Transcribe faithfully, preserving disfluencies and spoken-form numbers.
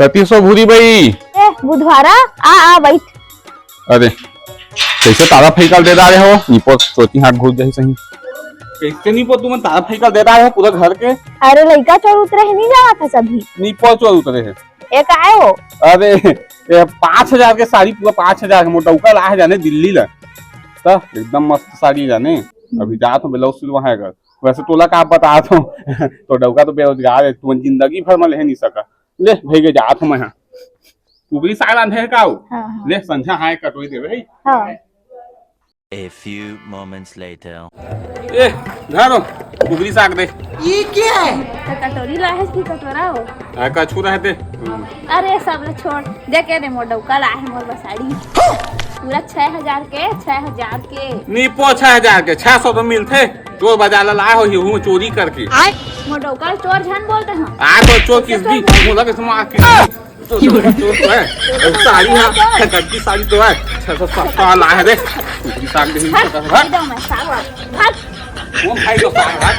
कति सो भूरी बई? ए, बुधवारा, आ, आ, बइठ। अरे, कइसे तारा फइकल दे डारे हो? निपो चोती हाथ घुस जाही सही। कइसे निपो तुमन तारा फइकल दे डारे हो पूरा घर के? अरे, लइका चोर उतरे हे, नहीं जाना था सभी। निपो चोर उतरे हे। ए, काय हो? अरे, ए, पाँच हजार के साड़ी, पूरा पाँच हजार के मोर डउका लाहे जाने दिल्ली ला। त एकदम मस्त साड़ी जाने। अभी जात हूँ, ब्लाउज सिलवा है अगर। वैसे तोला का बता दो, तो डउका तो बेरोजगार है, तुमन जिंदगी भर में ले नहीं सका। ले भई के जात हूँ मैं, हाँ। कुकरी साग रांधे है का हो? हाँ, हाँ। ले संझा हाय कटोरी देवे है। हाँ। A few moments later. ए, धरो, कुकरी साग दे। ये क्या है? तो कटोरी लाहे कि कटोरा हो? आ, कछु रहते। अरे, सब ले छोड़। देखे रे, मोर डउका लाहे मोर बसाड़ी। पूरा छह हजार के, छह हजार के। निपो छह हजार के, छह सौ तो मिलथे। चोर बाजार ला लाए हो, ये हूँ चोरी करके। मोर डउका चोर झन बोलते हैं। आ तो चोर किस दी, मोला के सुमा किस दी। तो चोर, चोर तो है। साड़ी हाँ, कच्ची साड़ी तो है। छह सौ सत्तर ला है रे। कुकरी साग दे, हट, भाग। एकदम है, साग भाग। भाग। कौन खाई जो साग भाग?